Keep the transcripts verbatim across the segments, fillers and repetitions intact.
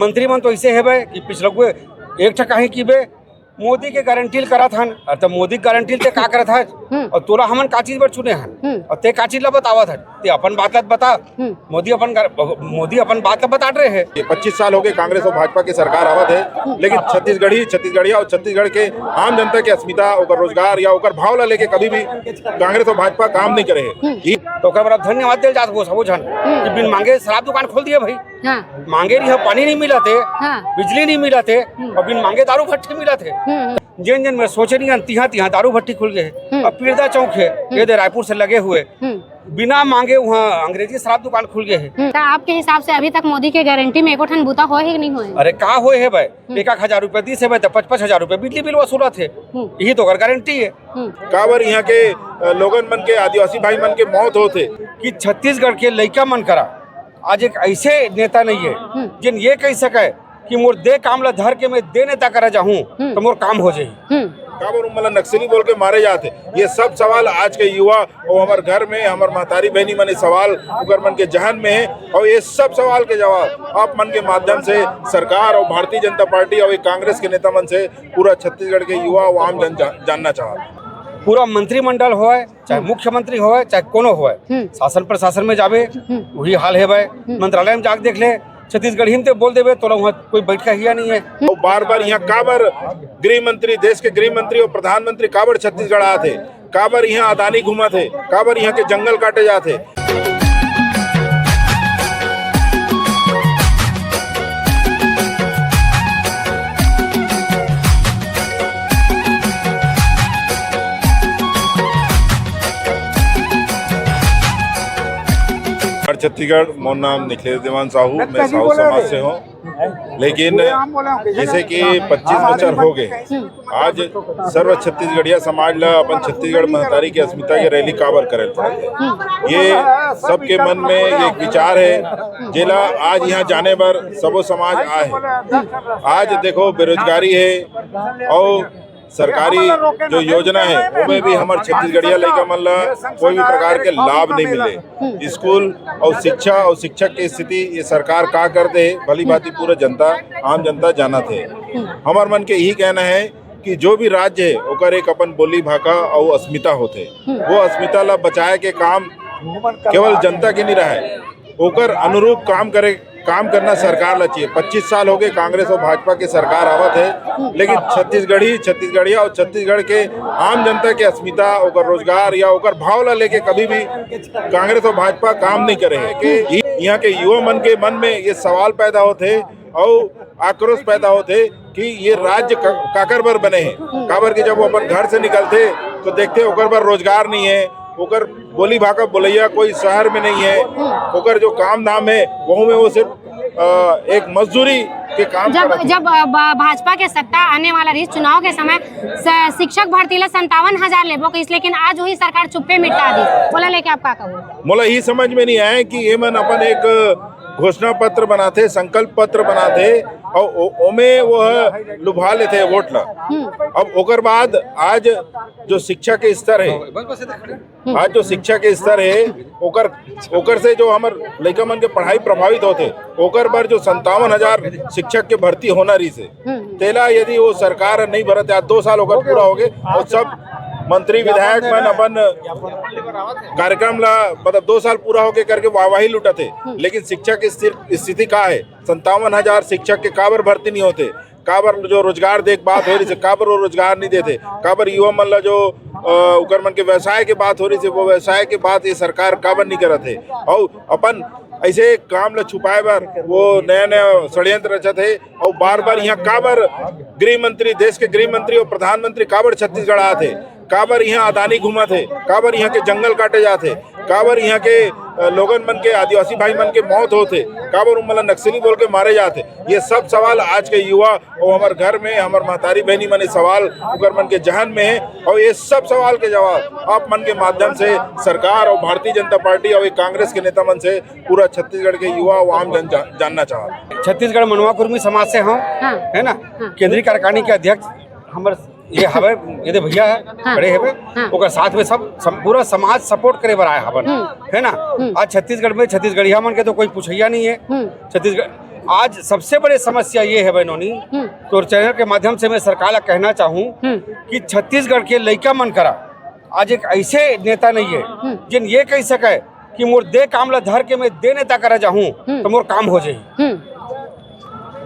मंत्री मन तो ऐसे हे बे कि पिछलगुए एक ठा कहीं की बे मोदी के गारंटी ल करत हन, अरे त मोदी के गारंटी ल ते का करत हस? हम्म। और तोला हमन का चीज बर चुने हन? हम्म। और ते का चीज ला बतावत हस? ते अपन बात ला बता। हम्म। मोदी अपन गार-, मोदी अपन बात ला बतात रहे हे। ये पच्चीस साल हो गए कांग्रेस और भाजपा की सरकार आवत हे, हम्म। लेकिन छत्तीसगढ़ी, छत्तीसगढ़िया और छत्तीसगढ़ के आम जनता के अस्मिता, ओकर रोजगार या ओकर भाव ला लेके कभी भी कांग्रेस और भाजपा काम नहीं करे हे। हम्म। ये तो ओकर बर धन्यवाद देल जात हो सबो झन हम्म। कि बिन मांगे शराब दुकान खोल दिए भाई। हाँ। मांगे रहिहा पानी नहीं मिलत हे, हाँ। बिजली नहीं मिलत हे, हम्म। और बिन मांगे दारू भट्टी मिलत हे। हम्म, हम्म। जेन जेन में सोचे नहीं हन, तिहा तिहा दारू भट्टी खुल गए हे। हम्म। अब पीरदा चौक हे, हम्म। ये दे रायपुर से लगे हुए, हम्म। बिना मांगे वहाँ अंग्रेजी शराब दुकान खुल गए हे। हम्म। तो आपके हिसाब से अभी तक मोदी के गारंटी में एको ठन बूता होए हे कि नहीं होए? अरे का होए हे भाई, हम्म। एक एक हजार रुपया दिस हे भाई, तो पच पच हजार रुपया बिजली बिल वसूलत हे। हम्म। यही तो ओकर गारंटी हे। हम्म। काबर यहाँ के, अ, लोगन मन के, आदिवासी भाई मन के मौत होत हे कि छत्तीसगढ़ के लइका मन करा आज एक ऐसे नेता नहीं है हम्म। जिन ये कह सके कि मोर दे काम ला धर के मैं दे नेता करा जाहूं हम्म। तो मोर काम हो जाही। हम्म। काबर उमन ला नक्सली बोल के मारे जात हे? ये सब सवाल आज के युवा और हमर घर में हमर महतारी बहनी मन ये सवाल उकर मन के जहन में है और ये सब सवाल के जवाब आप मन के माध्यम से सरकार और भारतीय जनता पार्टी और ये कांग्रेस के नेता मन से पूरा छत्तीसगढ़ के युवा और आम जन जा, जानना चाहत। पूरा मंत्रिमंडल होय, चाहे हम्म। मुख्यमंत्री होय, चाहे कोनो होय, हम्म। शासन प्रशासन में जाबे, हम्म। वही हाल हे भाई। हम्म। मंत्रालय में जाके देख ले, छत्तीसगढ़ी में ते बोल देबे, तोला वहाँ कोई बैठका हिया नहीं है। और बार-बार यहाँ काबर गृह मंत्री, देश के गृह मंत्री और प्रधानमंत्री काबर छत्तीसगढ़ आत हे, काबर यहाँ अदानी घूमत हे, काबर यहाँ के जंगल काटे जात हे। और छत्तीसगढ़, मोर नाम निखिलेश देवान साहू, मैं साहू समाज से हूँ। लेकिन जैसे कि पच्चीस बछर हो गए, आज सर्व छत्तीसगढ़िया समाज ला अपन छत्तीसगढ़ महतारी के अस्मिता के रैली काबर करल? ये सबके मन में एक विचार है, जेला आज यहाँ जाने बर सबो समाज आए है। आज देखो, बेरोजगारी है और सरकारी जो योजना है, ओमे भी हमर छत्तीसगढ़िया लइका मन ला कोई भी प्रकार के लाभ नहीं मिले। स्कूल और शिक्षा और शिक्षक के स्थिति ये सरकार का कर दे, भली भांति पूरा जनता, आम जनता जानत है। हमर मन के यही कहना है कि जो भी राज्य है, ओकर एक अपन बोली भाखा और अस्मिता होथे। वो अस्मिता ला बचाए के काम केवल जनता के नहीं रहे, ओकर अनुरूप काम करे, काम करना सरकार ला चाहिए। पच्चीस साल हो गए कांग्रेस और भाजपा के सरकार आवत है, लेकिन छत्तीसगढ़ी, छत्तीसगढ़िया और छत्तीसगढ़ के आम जनता के अस्मिता, ओकर रोजगार या ओकर भाव ला लेके कभी भी कांग्रेस और भाजपा काम नहीं करे है। कि यहाँ के युवा मन के मन में ये सवाल पैदा होत है और आक्रोश पैदा होत है कि ये राज्य का-, काकर बर बने है। काबर कि जब वो अपन घर से निकलते तो देखते ओकर बर रोजगार नहीं है, ओकर बोली भाखा बोलैया कोई शहर में नहीं है, ओकर जो काम धाम है वहू में वो सिर्फ, अ, एक मजदूरी के काम जब करत है। जब, अ, ब-, भाजपा के सत्ता आने वाला रही, चुनाव के समय स-, शिक्षक भर्ती ला संतावन हजार लेबो कहिस, लेकिन आज वही सरकार चुप्पे मिटा दी। बोला लेके आप का कहो? मोला यही समझ में नहीं आया कि ये मन अपन एक घोषणा पत्र बनाथे, संकल्प पत्र बनाथे और ओ-, ओमे वो लुभा लेथे वोट ला। हम्म। अब ओकर बाद आज जो शिक्षा के स्तर है, आज जो शिक्षा के स्तर है, ओकर, ओकर से जो हमर लइका मन के पढ़ाई प्रभावित होथे, ओकर बर जो संतावन हजार शिक्षक के भर्ती होना रहिस हे, हम्म। तेला यदि वो सरकार नहीं भरत, आज दो साल ओकर पूरा हो गए और सब मंत्री विधायक मन अपन कार्यक्रम ला, मतलब, दो साल पूरा होके करके वाहवाही लुटत हे, हम्म। लेकिन शिक्षा की स्थिर-, स्थिति का है? संतावन हजार शिक्षक के काबर भर्ती नहीं होते? काबर जो रोजगार दे के बात हो रहिस हे, काबर वो रोजगार नहीं देते? काबर युवा मन ला जो, अ, उकर मन के व्यवसाय के बात हो रहिस हे, वो व्यवसाय के बात ये सरकार काबर नहीं करत है? और अपन ऐसे काम ला छुपाए बर वो नया नया षड्यंत्र रचत है। और बार बार यहाँ काबर गृह मंत्री, देश के गृह मंत्री और प्रधानमंत्री काबर छत्तीसगढ़ आत है? काबर यहाँ अदानी घूमत है? काबर यहाँ के जंगल काटे जात है? काबर यहाँ के, अ, लोगन मन के, आदिवासी भाई मन के मौत होत है? काबर उमन ला नक्सली बोल के मारे जात है? ये सब सवाल आज के युवा और हमर घर में हमर महतारी बहनी मन ये सवाल उकर मन के जहन में है। और ये सब सवाल के जवाब आप मन के माध्यम से सरकार और भारतीय जनता पार्टी और ये कांग्रेस के नेता मन से पूरा छत्तीसगढ़ के युवा और आम जन जा-, जानना चाहत। छत्तीसगढ़ मनवा कुर्मी समाज से हूँ, हाँ। है ना? हाँ। केंद्रीय कार्यकारिणी के अध्यक्ष हमर ये हवे, ये दे भैया है, हाँ। खड़े हवे, हाँ। ओकर साथ में सब, सब पूरा समाज सपोर्ट करे बर आए हवन, हम्म। है ना? हम्म। आज छत्तीसगढ़ में छत्तीसगढ़िया मन के तो कोई पूछैया नहीं है। हम्म। छत्तीसगढ़ आज सबसे बड़े समस्या ये है बहनोनी, हम्म। तोर चैनल के माध्यम से मैं सरकार ला कहना चाहूँ हम्म। कि छत्तीसगढ़ के लइका मन करा आज एक ऐसे नेता नहीं है, हम्म। जिन ये कह सके कि मोर दे काम ला धर के मैं दे नेता करा जाहूँ, हम्म। तो मोर काम हो जाही। हम्म।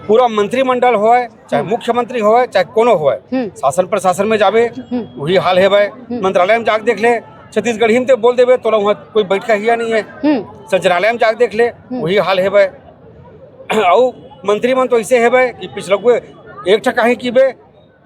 पूरा मंत्रिमंडल होय, चाहे हम्म। मुख्यमंत्री होय, चाहे कोनो होय, हम्म। शासन प्रशासन में जाबे, हम्म। वही हाल है भाई। हम्म। मंत्रालय में जाके देख ले, छत्तीसगढ़ी में ते बोल देबे, तोला वहाँ कोई बैठका हिया नहीं है। हम्म। सचिवालय में जाके देख ले, हम्म। वही हाल है भाई। अउ मंत्री मन तो ऐसे है भाई कि पिछला कोई एक ठा कहीं की बे,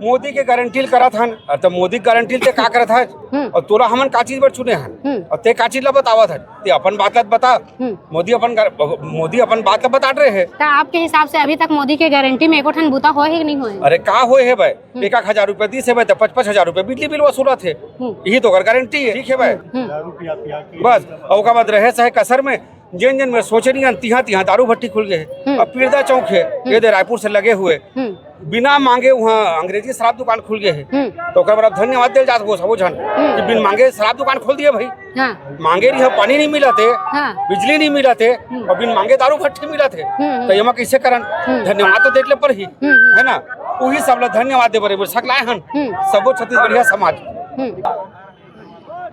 मोदी के गारंटी ल करत हन, अरे तो मोदी के गारंटी ल ते का करत हस? हम्म। और तोला हमन का चीज बर चुने हन? हम्म। और ते का चीज ला बतावत हस? ते अपन बात ला बता। हम्म। मोदी अपन गार-, मोदी अपन बात ला बता रहे हैं। त आपके हिसाब से अभी तक मोदी के गारंटी में एको ठन बूता होए हे कि नहीं होए? अरे का होए हे भाई? हम्म। एक आध हजार रुपया दिस हे भाई, तो पच पच हजार रुपया बिजली बिल वसूलत हे। हम्म। यही तो ओकर गारंटी है, ठीक है भाई? हम्म। बस, और ओकर बाद रहे सहे कसर में जेन जेन में सोचे नहीं हन, तिहाँ तिहाँ दारू भट्टी खुल गए हे। हम्म। अब पीरदा चौक है, हम्म। ये दे रायपुर से लगे हुए, हम्म। बिना मांगे वहाँ अंग्रेजी शराब दुकान खुल गए हे। हम्म। तो ओकर बर अब धन्यवाद देल जात हो सबो झन हम्म। कि बिन मांगे शराब दुकान खोल दिए भाई। हाँ। मांगे रही, पानी नहीं मिलत हे, हाँ। बिजली नहीं मिलत हे, हम्म। और बिन मांगे दारू भट्टी मिलत हे। हम्म, हम्म। तो एमा कैसे करन? हम्म। धन्यवाद तो देख ले पर ही, हम्म, हम्म। है ना? वही सब ला धन्यवाद दे बर सकलाए हन हम्म। सबो छत्तीसगढ़िया समाज। हम्म।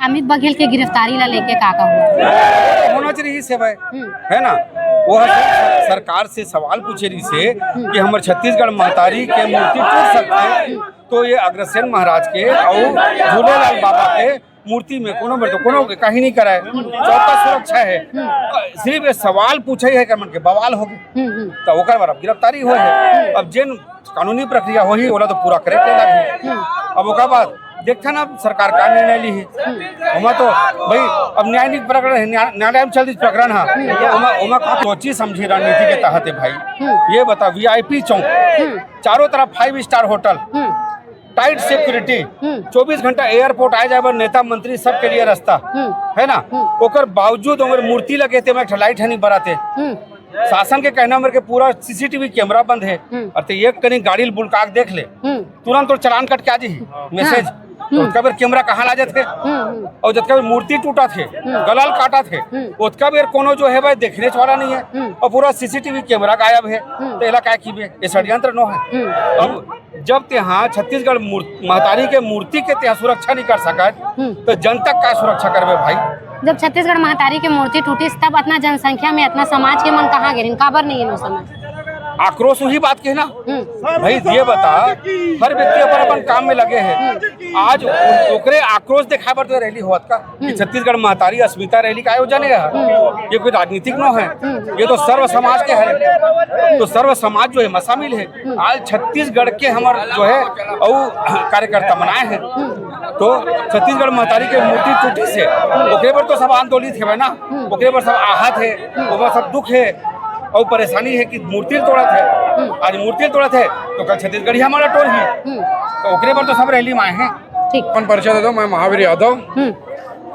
अमित बघेल के गिरफ्तारी ला लेके का कहूँ? होना चाहिए से भाई, हम्म। है ना? वो है सर-, सरकार से सवाल पूछे रही से हम्म। कि हमर छत्तीसगढ़ महतारी के मूर्ति टूट सकते, हम्म। तो ये अग्रसेन महाराज के और झूलेलाल बाबा के मूर्ति में कोनो मेर तो कोनो के कहीं नहीं कराए, हम्म। चौका सुरक्षा है। हम्म। सिर्फ ये सवाल पूछे है कि मन के बवाल हो गए, हम्म, हम्म। तो ओकर बर अब गिरफ्तारी हुए है। हम्म। अब जेन कानूनी प्रक्रिया होही, ओला तो पूरा करे के लागही। हम्म। अब ओकर बाद देखथन अब सरकार का निर्णय लीही। हम्म। ओमा तो भाई अब न्यायालयिक प्रकरण है, न्या-, न्यायालय में चलत प्रकरण है। हम्म। ओमा, ओमा का सोची समझी रणनीति के तहत है भाई। हम्म। ये बता, वीआईपी चौक, हम्म। चारों तरफ फाइव स्टार होटल, हम्म। टाइट सिक्योरिटी, हम्म। चौबीस घंटा एयरपोर्ट आए जाए बर नेता मंत्री सबके लिए रास्ता, हम्म। है ना? हम्म। ओकर बावजूद ओकर मूर्ति लगे ते में एक ठो लाइट है नहीं बराते। हम्म। शासन के कहना मेर के पूरा सीसीटीवी कैमरा बंद है। हम्म। और ते एक कनी गाड़ी ल बुलका के देख ले, हम्म। तुरंत तोर चालान कट के आ जाही, हाँ। मैसेज। हम्म। ओतका बेर कैमरा कहाँ ला जाथे? हम्म, हम्म। और जतका बेर मूर्ति टूटत हे, हम्म। गला ल काटत हे, हम्म। ओतका बेर कोनो जो है भाई देखने वाला नहीं है। हम्म। और पूरा सीसीटीवी कैमरा गायब है। हम्म। तो एला काय कीबे? ये षड्यंत्र नो है। हम्म। अब जब तेहा छत्तीसगढ़ मूर्त-, महतारी के मूर्ति के तेहा सुरक्षा नहीं कर सकत, हम्म। तो जनता का सुरक्षा करबे भाई? जब छत्तीसगढ़ महतारी के मूर्ति टूटिस, तब अतना जनसंख्या में अतना समाज के मन कहाँ गे रहिन, काबर नहीं इन उस समय? आक्रोश वही बात के ना। हम्म। भाई, ये बता, हर व्यक्ति अपन अपन काम में लगे हैं। हम्म। आज उ-, ओकरे आक्रोश दिखाए बर तो रैली होत का कि हम्म। छत्तीसगढ़ महतारी अस्मिता रैली का आयोजन है। हम्म। ये कोई राजनीतिक नो है, हम्म। ये तो सर्व समाज के है, तो सर्व समाज जो है, मा शामिल है। आज छत्तीसगढ़ के हमर जो है, अउ कार्यकर्ता मन आए हैं, तो छत्तीसगढ़ महतारी के मूर्ति टूटिस, ओकरे बर तो सब आंदोलित हेवय ना, ओकरे बर सब आहत है, ओकर सब दुख है, अउ परेशानी है कि मूर्ति तोड़त है। आज मूर्ति तोड़त है, तो कल छत्तीसगढ़िया मन टोरही, तो ओकरे बर तो सब रैली में आए हैं। ठीक। अपन परिचय दे दो, मैं महावीर यादव। हम्म।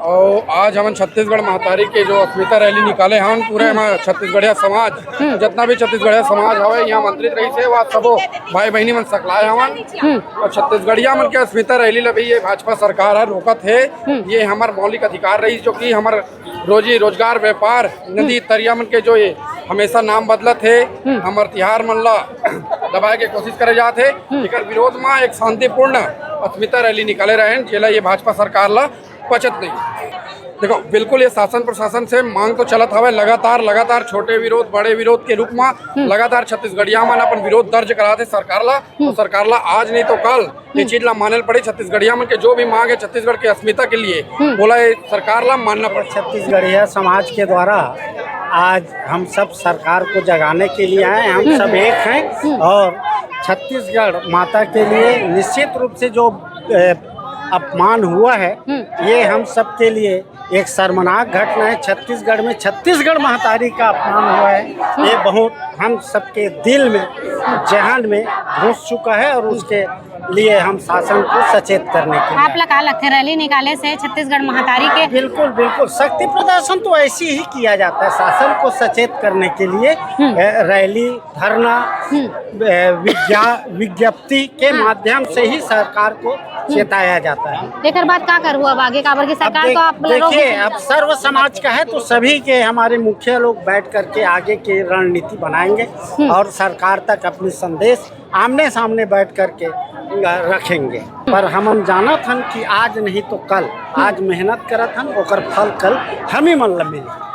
और आज हमन छत्तीसगढ़ महतारी के जो अस्मिता रैली निकाले हन, पूरे हम्म। हमर छत्तीसगढ़िया समाज, हम्म। जितना भी छत्तीसगढ़िया समाज हवे, यहाँ आमंत्रित रहिस हे, वह सबो भाई बहिनी मन सकलाए हवन। हम्म। और छत्तीसगढ़िया मन के अस्मिता रैली ला भी ये भाजपा सरकार ह रोकत हे। हम्म। ये हमर मौलिक अधिकार रहिस, जो कि हमर रोजी रोजगार, व्यापार, नदी हम्म। तरिया मन के जो ये हमेशा नाम बदलत हे, हम्म। हमर तिहार मन ला दबाए के कोशिश करे जात हे। हम्म। एकर विरोध म एक शांतिपूर्ण अस्मिता रैली निकाले रहेन, जेला ये भाजपा सरकार ला पचत नहीं। देखो, बिल्कुल ये शासन प्रशासन से मांग तो चलत हवे लगातार, लगातार छोटे विरोध, बड़े विरोध के रूप में हम्म। लगातार छत्तीसगढ़िया मन अपन विरोध दर्ज करात हे सरकार ला। तो हम्म। सरकार ला आज नहीं तो कल ये हम्म। चीज ला माने ल पड़ी। छत्तीसगढ़िया मन के जो भी मांग है छत्तीसगढ़ के अस्मिता के लिए, हम्म। बोला ये सरकार ला मानना पड़ी। छत्तीसगढ़िया समाज के द्वारा आज हम सब सरकार को जगाने के लिए आए, हम हम्म। सब एक हैं हम्म। और छत्तीसगढ़ माता के लिए निश्चित रूप से जो, ए, अपमान हुआ है, हम्म। ये हम सबके लिए एक शर्मनाक घटना है। छत्तीसगढ़ में छत्तीसगढ़ महतारी का अपमान हुआ है। हम्म। ये बहुत हम सबके दिल में, जहन में घुस चुका है और उसके लिए हम शासन को सचेत करने के लिए। आप ला का लगथे, रैली निकाले से छत्तीसगढ़ महतारी के? बिल्कुल, बिल्कुल, शक्ति प्रदर्शन तो ऐसे ही किया जाता है, शासन को सचेत करने के लिए। हम्म। ए, रैली, धरना, हम्म। ए, विज्ञा-, विज्ञप्ति के, हाँ। माध्यम से ही सरकार को चेताया जाता है। एकर बाद का करहू अब आगे, काबर कि सरकार तो आप लोग देखिए, अब सर्व समाज का है, तो सभी के हमारे मुखिया लोग बैठ करके आगे की रणनीति बनाएंगे, हम्म। और सरकार तक अपनी संदेश आमने सामने बैठ करके, अ, रखेंगे। पर हमन जानत हन कि आज नहीं तो कल, आज मेहनत करत हन, ओकर फल कल हम ही मन ल मिली।